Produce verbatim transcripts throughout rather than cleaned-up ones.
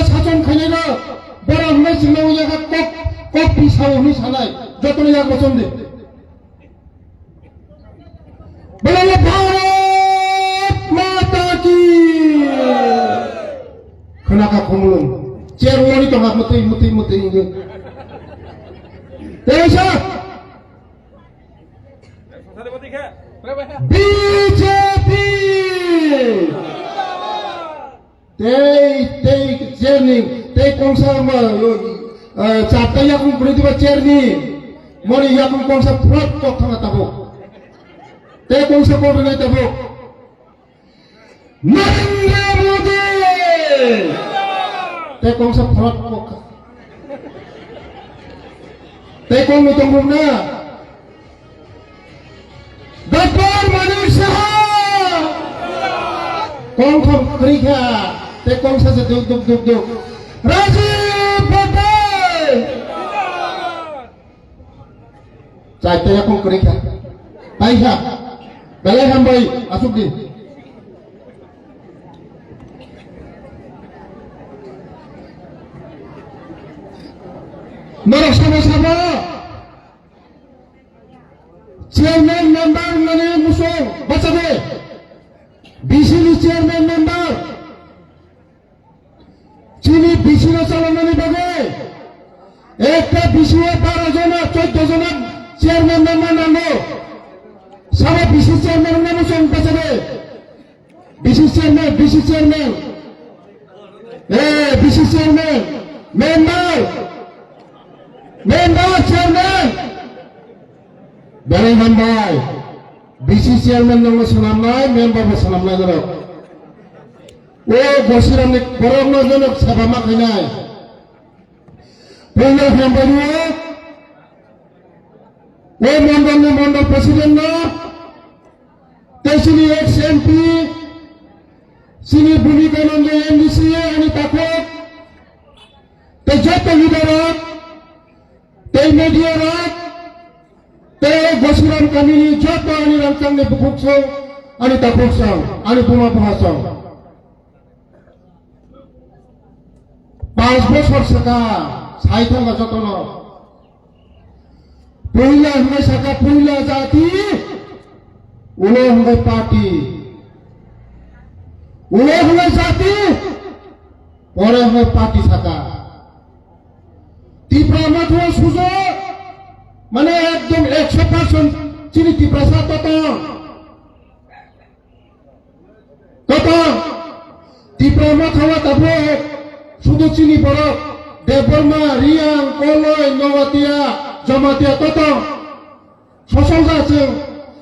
sachon khainai rok, borok hwnwi chwngno wngya kha kok, kok pi sao hwnwi sanai, jotono yak bachon di. Belai Bharat Mata ki. Khwnakha khumulwng. Chair wngwi tongkha mwtwi, mwtwi, mwtwi wngwi. Teisa. B J P. Tei, tei chairman, tei kongsa ma, eh, chapta yakung kwrwi diba chairman, moni yakung kongsa phlot kok thangna tabuk. Tei kongsa kok rwnai tabuk. Narendra Modi! Tei kongsa phlot kok. Tei kongwi tongbuk na? Doctor Manik Saha! Kongthom kwrwi kha, tei kongsa se duk, duk, duk, duk. Rajib Patel! Chai tei kong kwrwi kha. Pai kha. Belai hambai, asuk di. Norok sabo sabo. Chairman member mane musong bachabe. B C ni chairman member. Chini B C no chalonani bagwi. Ekta B C o baro jona, choddo jona chairman member nango. Sabo B C chairman wngna musong bachabe. B C chairman, B C chairman. Eh, B C chairman. Member. Member chairman. Belai hambai. B C chairman nangno swnamnai, member bo swnamnai norok. O Gosiram ni borok no jono seba ma khainai. Puila hambai no. O mondol ni mondol president no. Tei chini ex M P, chini Bhumika Nanda M D C A ani takhuk, tei joto leader rok, tei media rok, tei Gosiram kamini joto ani rangchakni bukhuk song, ani takhuk song, ani buma bupha song. Panch bochor swkang sai thangkha jotono. Puila hwnwi sakha puila jati, ulo hwnwi party. Ulo hwnwi jati, pore hwnwi party sakha. Tipra Motha o sujo, mane ekdom ekso percent chini Tiprasa totong. Totong, Tipra Motha o tabuk sudu chini borok, Debbarma, Reang, Koloi, Noatia, Jamatia totong. Sosolja chwng,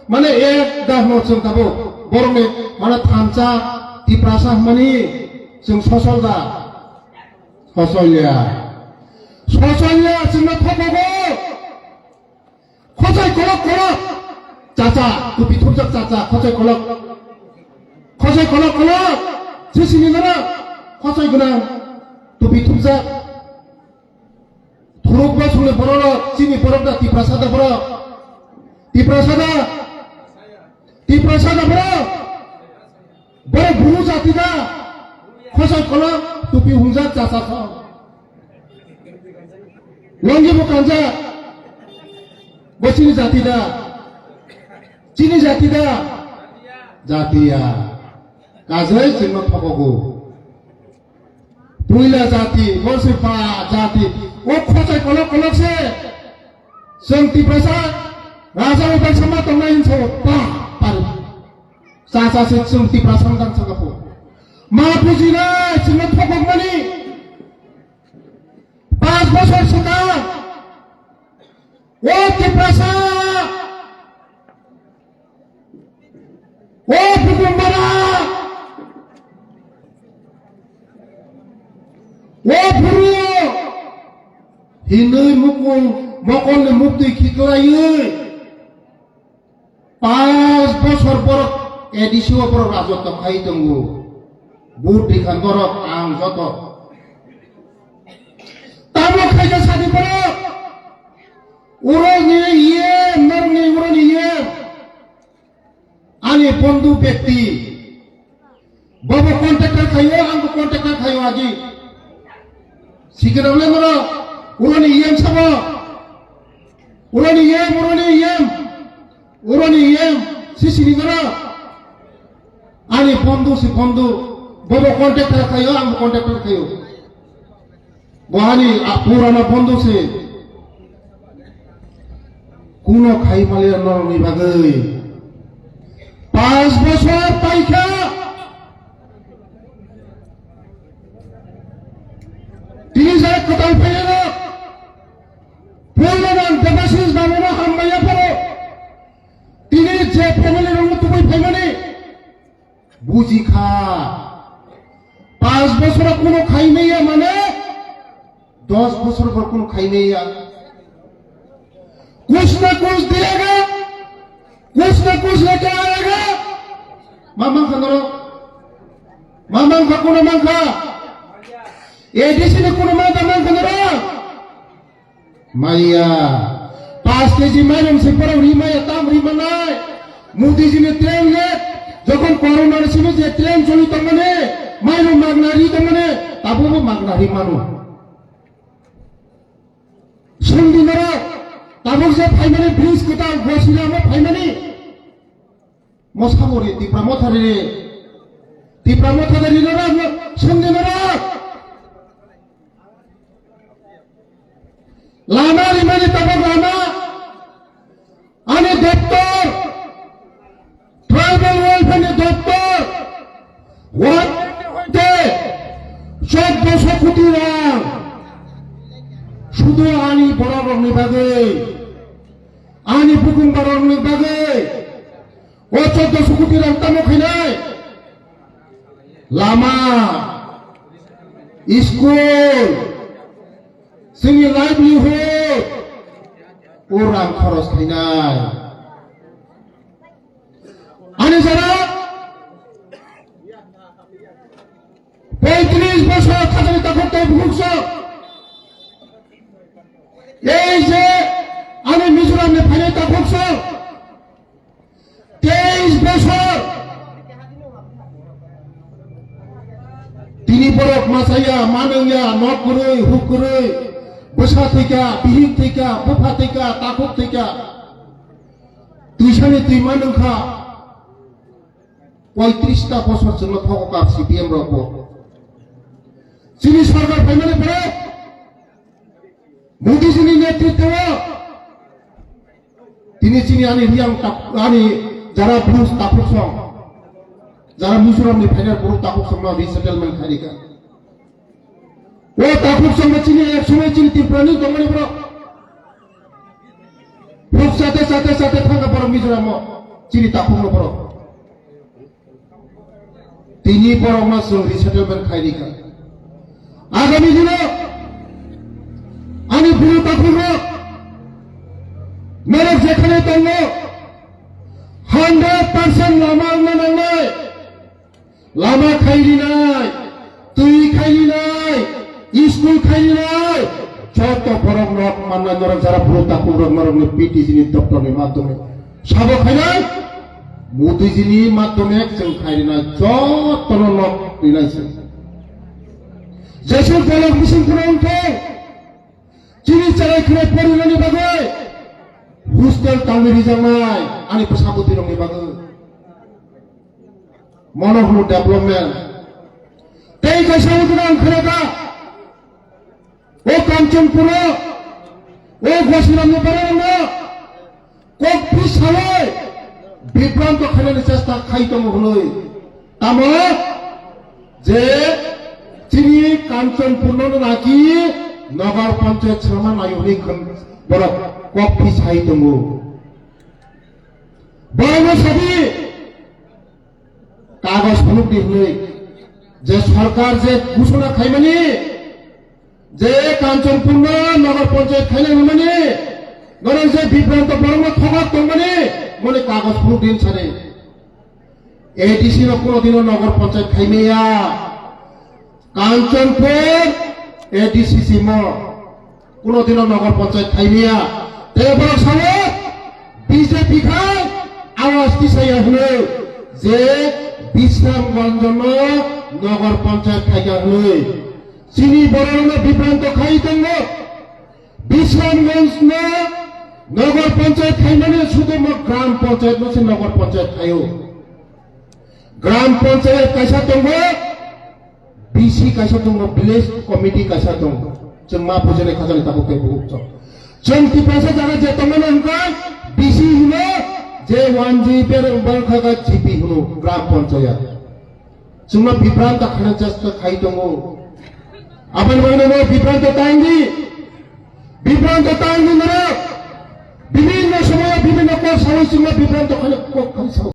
mane ek da hwnwi chwng tabuk. Borokni mane thansa, Tiprasa hwnmani chwng sosolja. Sosolya. Sosolya chwngno thokogo. Khosoi kolok kolok. Chacha, tupi thumjak chacha, khosoi kolok. Khosoi kolok kolok. Sisini nara, khosoi gwnang, tupi thumjak. Thuruk ba sule borok, chini borok da Tiprasa da borok. Tiprasa da. Tiprasa da borok. Borok buru jati da. Khosoi kolok, tupi hungjak chacha kho. Longi bo kanjak. Bo chini jati da. Chini jati da. Jatiya. Kajai chwngno thokogo. Puila jati, bo se pa jati. O khosoi kolok kolok se. Chwng Tiprasa raja bai sama tongnai hinso pa pari. Chacha se chwng Tiprasa wngkha chwng aphu. Ma bujinai chwngno thokokmani. Panch bochor swkang. O Tiprasa. O Bukumbara. O Buru. Hinwi mukung mokolni muktwi khiklaiwi. Panch bochor borok A D C o borok rajotw khai tongo. Vote rikha norok ang joto. Tamo khaija sadi borok. Uroni iye, norni uroni iye. Ani bondhu bekti. Bobo contractor khayo, angbo contractor khayo aji. Sikirable moro, uroni yem sabo. Uroni yem, uroni yem. Uroni yem, sisini moro. Ani bondhu si bondhu. Bobo contractor khayo, ang contractor khayo. Bohani a purana bondhu si. Kuno khai maliya noroni bagwi. Panch bosor paikha. Tini jai kwtal phaiyano. Purana Debashish babuno hambai yapharo. Tini je family rokno tubui phaimani. Buji kha. Panch bosor kuno khai maya mane, dos bosor bo kuno khai maya. Kuch na kuch diyega, kuch na kuch leke aayega. Ma mang kha noro? Ma mang kha, kuno mang kha? A D C ni kuno mang kha, mang kha noro? Maya. Panch K G mairum se porok ri maya, tam ri manai. Modi ji ni train le, jokhon corona ni simi je train choli tongmani, mairum magna ri tongmani, tabuk bo magna ri mano. Sungdi norok, tabuk je phaimani bridge kwtal Gosiramo phaimani. Mosamori Tipra Mothari re. Tipra Mothari re norok, sungdi norok. Lama rimani tabuk lama. Ani doptor. Tribal welfare ni doptor. Hoite choddoso koti rang. Sudu ani borok rokni bagwi. Ani bukung borok rokni bagwi. O choddoso koti rang tamo khainai? Lama, school, chini livelihood, o rang khoros khainai. Ani jora poitris bosor thani takhuk tei bukhuk sok. Ei je ani Mizoram ni phainai takhuk sok. Teis bosor. Tini borok masaya, manungya, nok kwrwi, huk kwrwi, bwsa thwikha, bihik thwikha, bupha thwikha, takhuk thwikha. Twisani twi manungkha. Poitrista bosor chwngno thogo kha C P M rokbo. Chini sorkar phaimani pore Modi jini netritwo tini chini ani Riang tak-, ani jara Bru takhuk song, jara Mizoram ni phainai Bru takhuk song no resettlement khairikha. O takhuk song no chini ek somoi chini Tripura ni tongmani borok. Huk sate sate sate thangkha borok Mizoram o chini takhuk no borok. Tini borokno chwng resettlement khairikha. Agami dino ani buru takhuk rok norok jekhane tongo hundred percent lama wngna nangnai. Lama khairinai, twi khairinai, school khairinai, joto borok nok manna norok jara buru takhuk rok norokni P T G ni doptor ni madhyome sabo khainai. Modi jini madhyome chwng khairina jotono nok rinai se. Jesuk bolok bising khuna wngthong. Chini chalai khwnai porinani bagwi hostel tangwi rijaknai ani bwsa bwtwi rokni bagwi. Mono hwnwi development. Tei kaisa wngkha ang khwnakha. O Kanchanpur o, o Gosiramni bororokno kok phi sawi bibranto khainani chesta khai tongo hwnwi. Tamo je chini Kanchanpurno naki Nagar Panchayat sama nayo hwnwi khn borok kok phi sai tongo. Borokno sabi kagoj phunukdi hwnwi je sorkar je ghosona khaimani, je Kanchanpurno Nagar Panchayat khaina hwnmani, norok je bibranto borokno thokak tongmani, moni kagoj phunukdi sani. A D C no kuno dino Nagar Panchayat khaimaya. Kanchanpur A D C simo kuno dino Nagar Panchayat khaimaya. Tei borok sawo B J P khai awas tisaya hwnwi je Bisramganj no Nagar Panchayat khaika hwnwi. Chini borokno bibranto khai tongo. Bisramganj no Nagar Panchayat khaimani sudu mo Gram Panchayat no se Nagar Panchayat khaio. Gram Panchayat kaisa tongo, B C kaisa tongo, Village Committee kaisa tongo. Chwng ma bujinai khajani tabuk tei buhuk chwng. Chwng Tiprasa jaga je tongmani hwnkha B C hino, je one G P R wngkha G P hino Gram Panchayat. Chwngno bibranto khana chesta khai tongo. Aboni bagwi no bibranto tangdi. Bibranto tangdi norok. Bibhinno somoyo bibhinno kok sawi chwngno bibranto khana kok khai sao.